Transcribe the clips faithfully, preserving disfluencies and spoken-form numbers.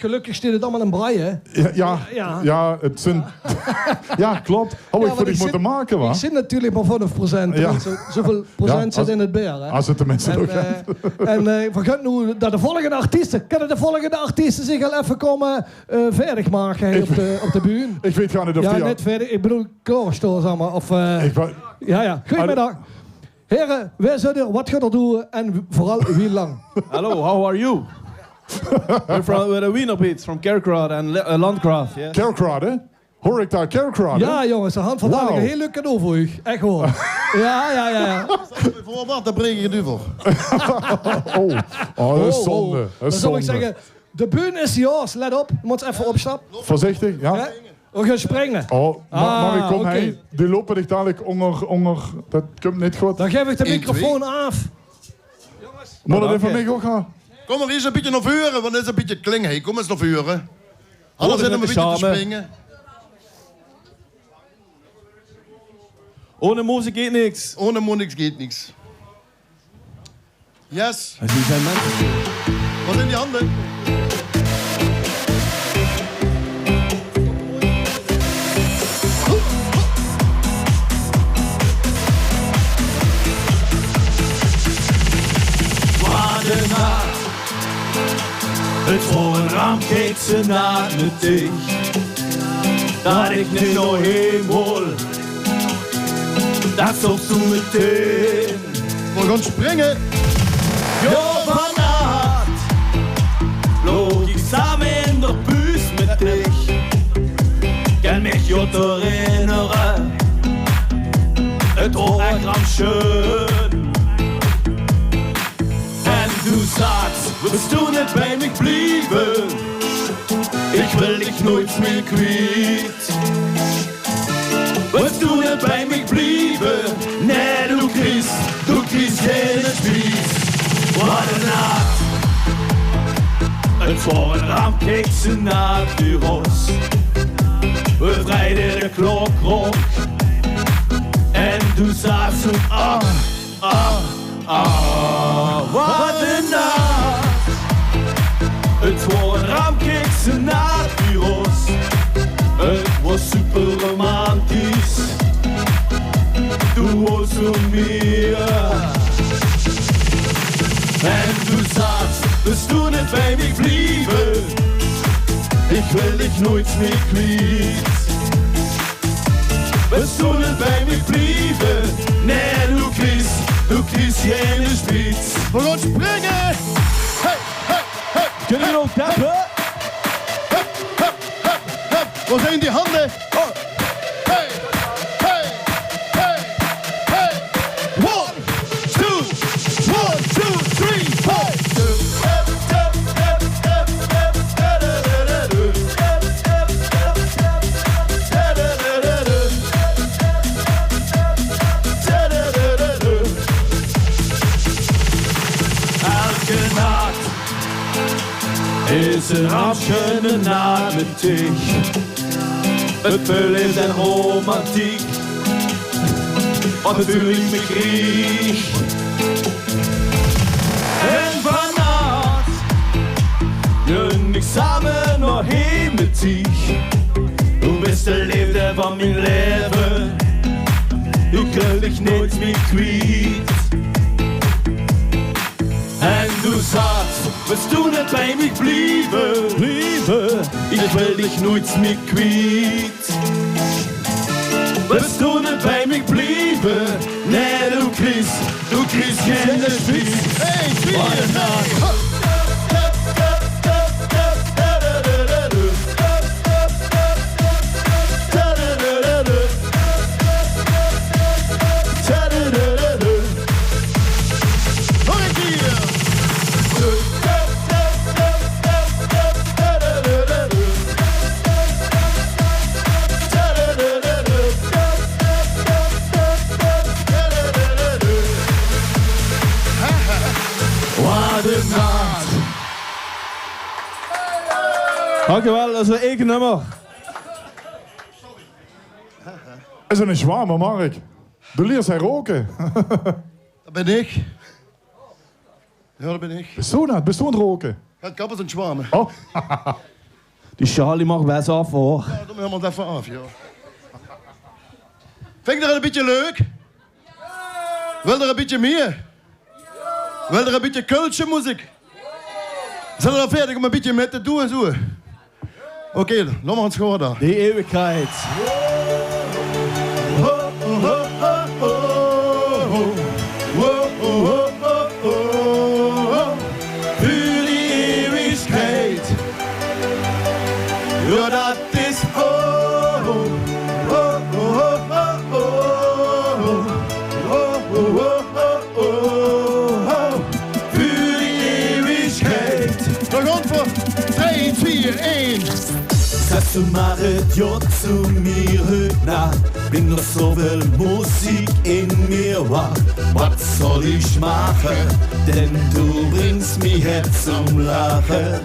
Gelökkig steit 't allemaol in braille. Jao, jao, jao, 't zeen, jao, klop. Hou ich veur dich mótte make, wa? Ich zeen natuurlik mer vief procent. Jao. Zoväöl procent zit in 't beer, hè. As 't de minse ouch, eh, en, eh, veer gaon noe nao de volgende artieste. Kinne de volgende artieste zich al effe kómme, eh, veerdig make hie op de, op de bühne? Ich weit gaar neet of die al... Neet veerdig, ich bedoel, klaor staon, zègk mer. Of, eh, jao, jao. Goojemiddig. Here, wae zeet geer, waat geer doot en veural wie lang? Hello, how are you? We're from, we're the Wiener Beats from Kerkrade and Le-, uh, Landgraaf, yes. Kerkrade? Hoor ik daar Kerkrade? Jao, jónges, de handvol... Wauw. Dalik 'n hiel leuk cadeau veur uch. Ech waor. Jao, jao, jao, jao. Veur waat, dan breng ich 't euver. Oh, oh, det is zonde. Det is zonde. Dan zou ik zeggen, de bühne is jaors, let op. Je moet effe opstappe. Veurzichtig, jao. Hè? We gaon springe. Oh, ma-, Marie, kóm, oké. Hè, die loupe dich dalik ónger, ónger, det kump neet good. Dan gaef ich de microfoon aaf. Mót det effe van mich ouch gaon? Kóm mer ins e bietje nao veure, want det is e bietje kling, hè. Kóm ins nao veure. Alles in e bietje te springe. Ohne Musik geht nix. Ohne Musik geht nix. Yes. Wo zeen die hande? Waat 'n naat. 't Waor 'n ramp, kiek, ze naat mit dich. Det ich neet nao heem wol. Det zoogs doe meteen. Veer gaon springe. Jao, vannach loog ich same in de bus mit dich. Kin mich good herinnere, 't waor ech rampsjeun. En doe zags: "Wils doe neet bie mich blieve? Ich wil dich noeits mieë kwiet." "Wils doe neet bie mich blieve? Nae, doe kries, doe kries geine spiet." Waat 'n naat. 't Waor 'n ramp, kiek, ze naat veur ós. Veer drejde de klok rónd. En doe zags doe: "Ah, ah, ah, waat 'n naat." 't Waor 'n ramp, kiek, ze naat veur ós. 't Waor super romantisch. Doe wools doe mieë. En doe zags: "Wils doe neet bie mich blieve? Ich wil dich noeits mieë kwiet." "Wils doe neet bie mich blieve? Nae, doe kries, doe kries geine spiet." Veer gaon springe! Hey, hey, hey, hey. Kinne veer nog dappe? Hup, hup, hup, hup. Wo zeen die hande? Oh. Hey, hey, hey, hey. One, two, one, two, three, four. Elke nach is 'n rampsjeune nach mit dich. 't Veurleef en romantiek, waat 't vuur in mich riech. En vannach gaon ich same nao heem mit dich. Doe bis de leefde van mien laeve. Ich wil dich noeits mieë kwiet. En doe zags: "Wils doe neet bie mich blieve? Blieve? Ich wil dich noeits mieë kwiet. Wils doe neet bie mich blieve? Nae, doe kries, doe kries geine spiet." Hey, waat 'n naat. Nog ein kier. Waat 'n naat. Dankjewel, det is weer ein nummer. Is 'ne sjwarmer, Mark. Doe liers hie roke. Det bin ich. Jao, det bin ich. Bis doe det? Bis doe aan 't roke? Ich gaon kappers en sjwarme. Oh. Die sjaal die maag bès aaf, huur. Jao, doon 'm mer effe aaf, jao. Vinj geer 't e bietje leuk? Wilt geer e bietje mie? Wilt geer e bietje Kölsche meziek? Zeet geer al veerdig óm e bietje mit te doon, zoe? Oké, laot mer ins gaon dan. De eeuwigheid. Veur de eeuwigheid. Jao, dat is, oh, oh, oh. Veur de eeuwigheid. Nog ins veur drei, twie, ein. Zègk ze mer, 't jaot zoe mier huut na. Bin nog zoeväöl meziek in mier waor. Wat zal ich mache? Den du bringst mich jetzt zum Lache.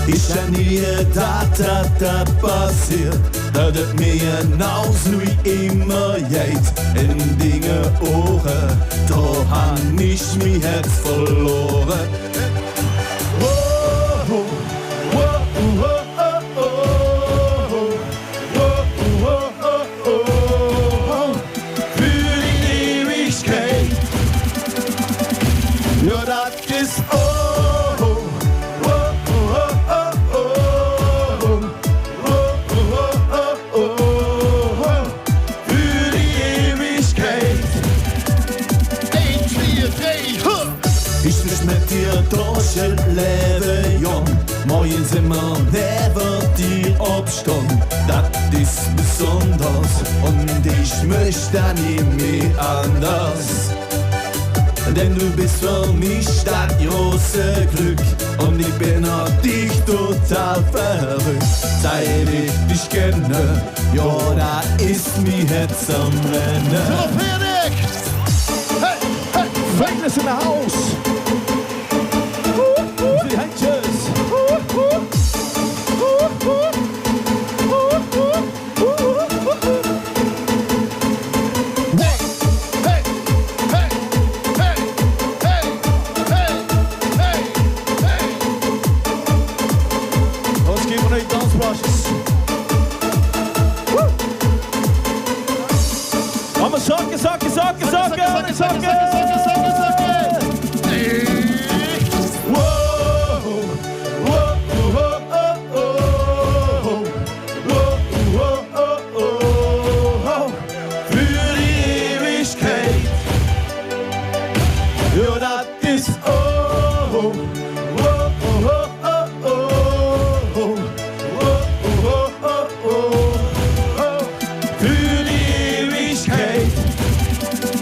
Ich han nie gedaach dat dat passeert, dat 't mich genauso wie immer jeit. In diene Ouge, dao han ich mich jetzt verlore. Wow, wow, wow, oh, oh, oh. Wow, wow, oh, oh, oh. Veur de eeuwigheid. Jao, dat is, oh, oh, oh, oh, oh. Veur de eeuwigheid. Ein, twie, drei, hup! Ich wól mit dich durch 't Laeve jong, morge immer never die opstonn. Dat is besonders un ich möch dat nie mie anders. Den du bis för mich dat große Glück un ich bin op dich total verrückt. Seit ich dich kenne, jao, dat is mie Herz am Brenne. Zo, veertig! Hey, hey! Venus in the house! Die Händjes! Los geet 't mit de dansplatsjes. Allemaol zakke, zakke, zakke, zakke, zakke, zakke, zakke. Hey. Wow. Wow, wow, oh, oh, oh. Wow, wow, oh, oh, oh. Veur de eeuwigheid. Jao, dat is, oh, oh, oh, oh, oh, oh. Veur de eeuwigheid.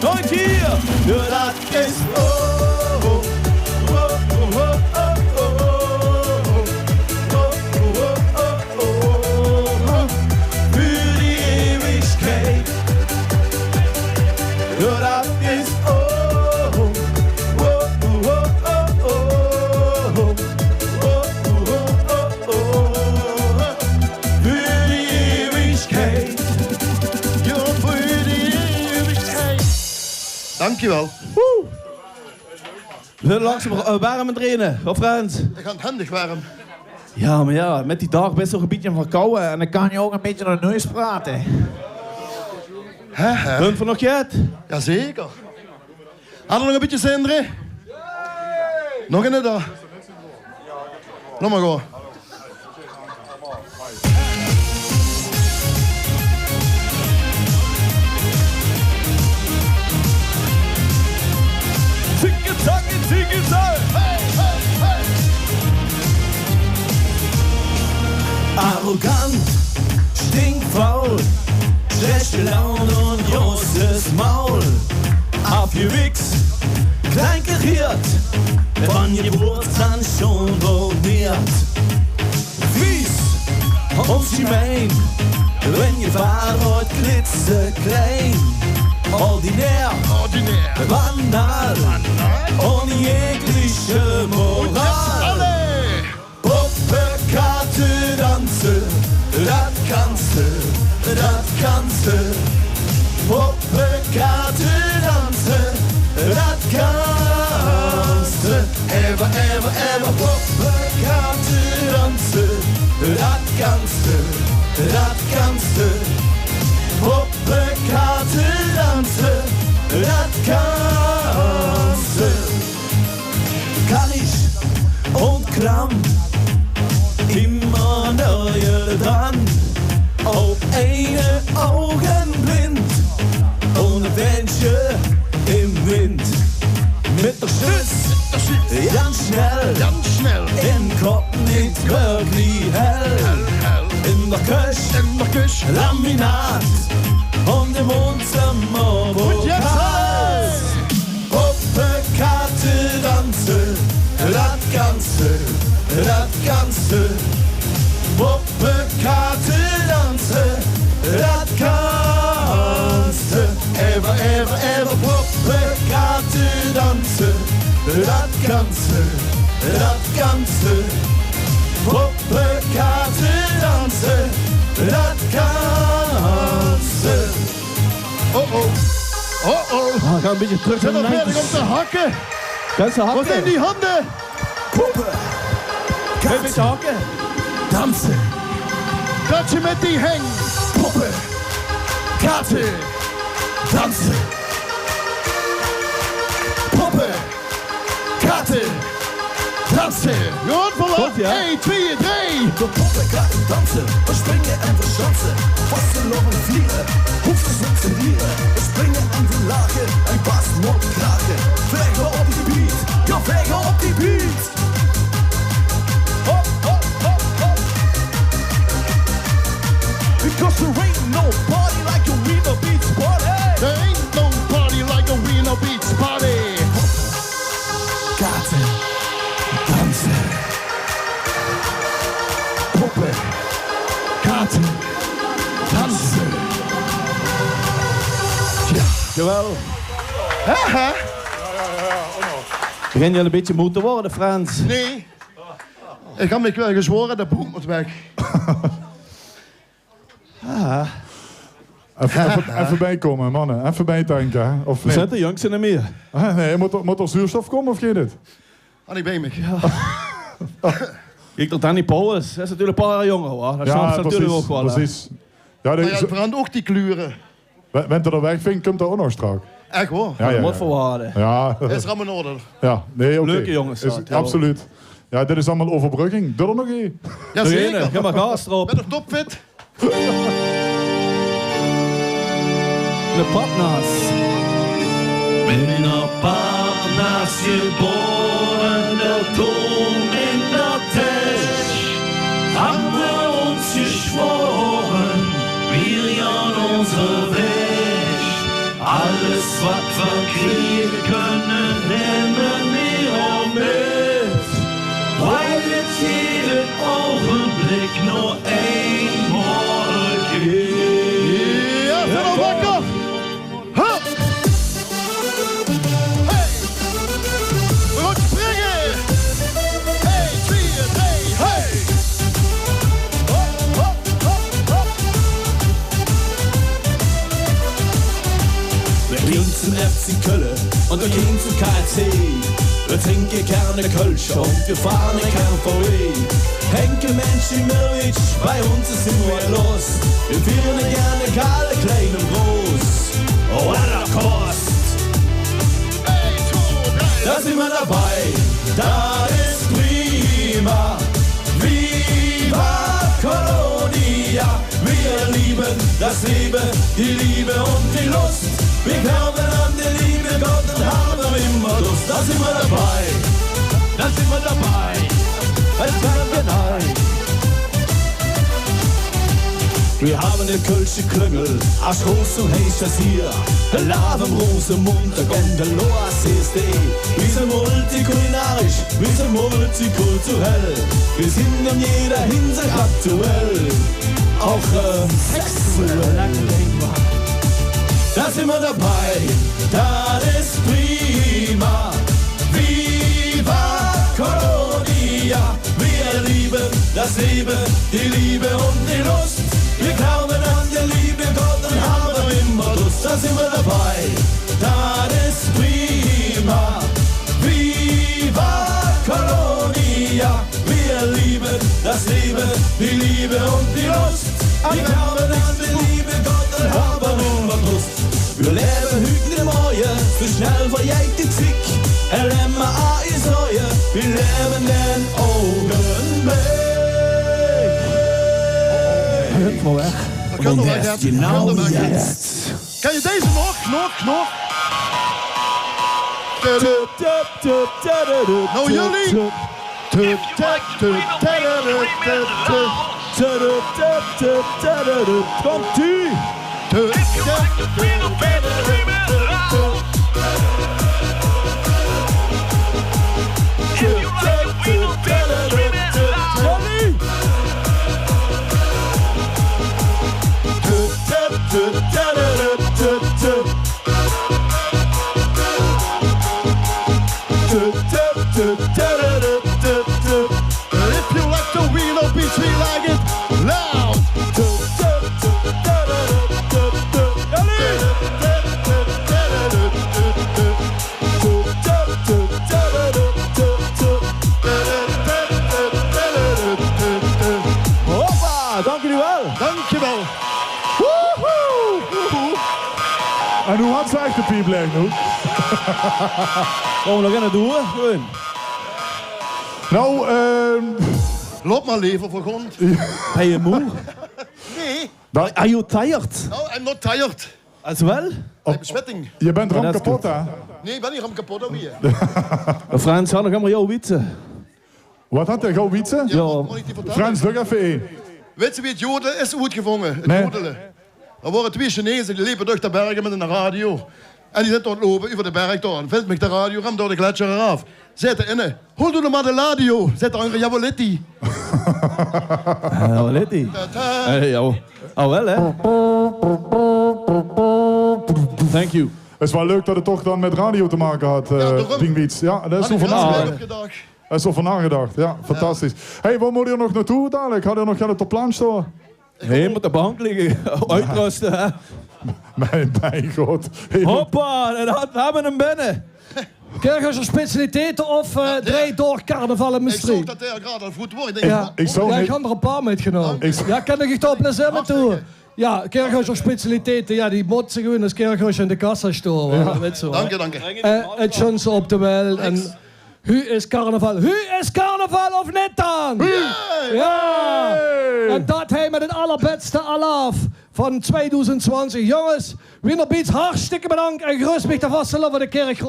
Nog ein kier. Jao, dat is, oh, oh, oh. Veur de eeuwigheid. Jao, dat is, oh, oh, oh. Veur de eeuwigheid. Jao, veur de eeuwigheid. Dankjewel. Woe! Veer zeen langzaam, eh, werm aan 't drejje, of Frans? Ich han 't hendig werm. Jao, mer jao, mit die daag bis se ouch e bietje verkouwe en dan kans se ouch e bietje nao de neus prate. Hè, hè. Höbbe veer nog get? Jazeker. Höbs se nog e bietje zin d'rin? Nog ein dao. Laot mer gaon. Zikkezakke, zikkezakke. Arrogant, stinkfaul, slechte Laun un großes Maul. Aafgewiks, klein kariert, van Geboorte aan schon borneert. Vies, ós gemein, wen gevaar oet klitzeklein. Ordinair, ordinair, banaal, banaal, oen jegliche moraal. Allee! Poppekaartedanse, dat kanste, dat kanste. Poppekaartedanse, dat kanste. Ever, ever, ever. Poppekaartedanse, Jans snel, jans snel. In kop neet wirklich hel. In de kus, in de kus. Laminaat. Om de mond te maken. Goed, yes, sir. Poppekate danse, dat kan ze, dat kan ze. Poppekate danse, dat kan ze. Ever, ever, ever poppekate danse, dat kan ze, dat kan ze. Poppekate danse, dat kan ze. Oh, oh. Oh, oh. Ah, ga een beetje terug. Zit er verder op te hakken? Kan ze hakken? Wat zijn die handen? Poppen. Een beetje hakken. Dansen. Dansje met die heng. Poppen. Katen. Dansen. Poppen. Katen. Dansen. Gewoon verlaten. Komt-ie, hè? Eén, twee, drie. De poppen gaan dansen, verspringen en verschansen. Vastgelopen vieren, hoeft ze niet te leren. Springen en verlagen, en pas nog dragen. Vegen op die beat, ja, vegen op die beat. Hop, hop, hop, hop. Because there ain't no party like a Wiener Beach party. There ain't no party like a Wiener Beach party. Katen, dansen. Poppen, katen, dansen. Ja. Jawel. Haha. Begin je al een beetje moe te worden, Frans? Nee. Ik heb me wel gezworen, de boek moet weg. Ah. Effe, effe, effe bijkomme, manne. Effe bijtanke, hè? Of neet? Zet de jongste neet mier. Ah, nee, moet er, moet er zuurstof komen of geit 't? Ah, ik ben me. Ja. Kiek, dat Danny Paulus. Dat is natuurlijk een paar jaar jonger, hoor. Dat snapt ze natuurlijk ook wel, hè. Precies. Ja, dat is... Maar ja, verandert ook die kleuren. Wen, wen er weg vindt, komt er ook nog straks. Echt, hoor. Ja, ja, ja. Wat voor waarde. Ja. Is er allemaal in orde. Ja, nee, oké. Leuke jongens, is dat, absoluut. Ja, dit is allemaal overbrugging. Doe er nog een? Ja, zeker. Ga maar gas erop. Met een topfit. De Patnaas. Bin op Patnaas geboren, der Dom in der Täsch. Haben wir uns geschworen, wir gehen unseren Weg. Alles, was wir kriegen können, nehmen wir auch mit. Weil es jeden Augenblick nur einmal geht. Ja, zet hem wakker! Hup! Hey! We gaan springen! Hey, twee, drie, hey! Hop, hop, hop, hop! Wir gehen zum F C Köln und wir gehen zum K F C. Wir trinken gerne Kölsch und wir fahren in K F V E. Hängen Menschen Millwitsch, bei uns ist immer was los. Wir feiern gerne Gala, klein und groß. Oh, what a cost! Da sind wir dabei, das ist prima. Viva Colonia! Wir lieben das Leben, die Liebe und die Lust. Wir glauben an den lieben Gott und haben immer Lust. Da sind wir dabei. Da sind wir dabei. Als Kölner. Wir haben die kölsche Klüngel, aus groß und heiß das hier. Leben Rosenmund, der Gondel, Oasis, die. Wir sind multikulinarisch, wir sind multikulturell. Wir sind in jeder Hinsicht aktuell. Auch, äh, sexuell. Da sind wir dabei, das ist prima. Viva Colonia. Wir lieben das Leben, die Liebe und die Lust. Wir glauben an den lieben Gott und haben immer Lust. Da sind wir dabei. Das ist prima. Viva Colonia. Wir lieben das Leben, die Liebe und die Lust. Wir glauben an den lieben Gott und haben immer Lust. Wir leben hüt, nit morje, so schnell verjeiht die Zick. L M A is Reue, wir leben den Augenblick. Hup, weg. Und erst genau jetzt. Kan je deze nog, nog, nog? Now jullie. Komt-ie. If you like the wheel of beats, we like it loud. Hoppa, dank jullie wel. Dankjewel. Woehoe. En hoe had ze echt de piep leg, noe? Kom, nog in het doen, gewoon. Nou, ehm, Loop maar, leven voor grond. Ben je moe? Nee. Are you tired? No, I'm not tired. As well? Op besmetting. Je bent ram kapot, hè? Nee, ik ben niet ram kapot, ook hier. Frans, had nog helemaal jouw wietse. Wat had hij, gauw wietse? Ja. Frans, nog even één. Weet je wie het jodelen is uitgevonden? Het jodelen. Er waren twee Chinezen, die liepen door de bergen met een radio. En die zijn ontlopen over de berg door. Velt met de radio, ram door de gletsjer eraf. Zet er inne. Hol doe maar de radio. Zet er een Jawoliti. Jawoliti. Hey, joh. Ah, wel, hè? Thank you. Het is wel leuk dat het toch dan met radio te maken had, eh, Dingwiets. Ja, daar is over nagedacht. Daar is over nagedacht. Ja, fantastisch. Hey, waar moet je nog naartoe dadelijk? Had je nog geld op de plank staan? Hey, moet de bank liggen. Uitrusten, hè? Mijn, mijn god. Hoppa, dat had, we hebben hem binnen. Kirchhöscher specialiteiten of, eh, drie daag carnaval in Maastricht? Ik zag dat hij al graad al voet wordt. Ik denk, ja, ik zou niet, ik had er een paar metgenomen. Ik z- Ja, kan ik toch op naar Zemmen toe? Ja, Kirchhöscher specialiteiten, ja, die moeten gewoon als Kirchhöscher in de kassa staan, hè, weet je wel. Dank je, dank je. Eh, het schönste op de wereld. En hu is carnaval. Hu is carnaval of niet dan? Ja! En dat hij met het allerbeste alaaf van tweeduizend twintig. Jongens, Wiener Beats, hartstikke bedankt en gerust mich de vastelaovend de kerk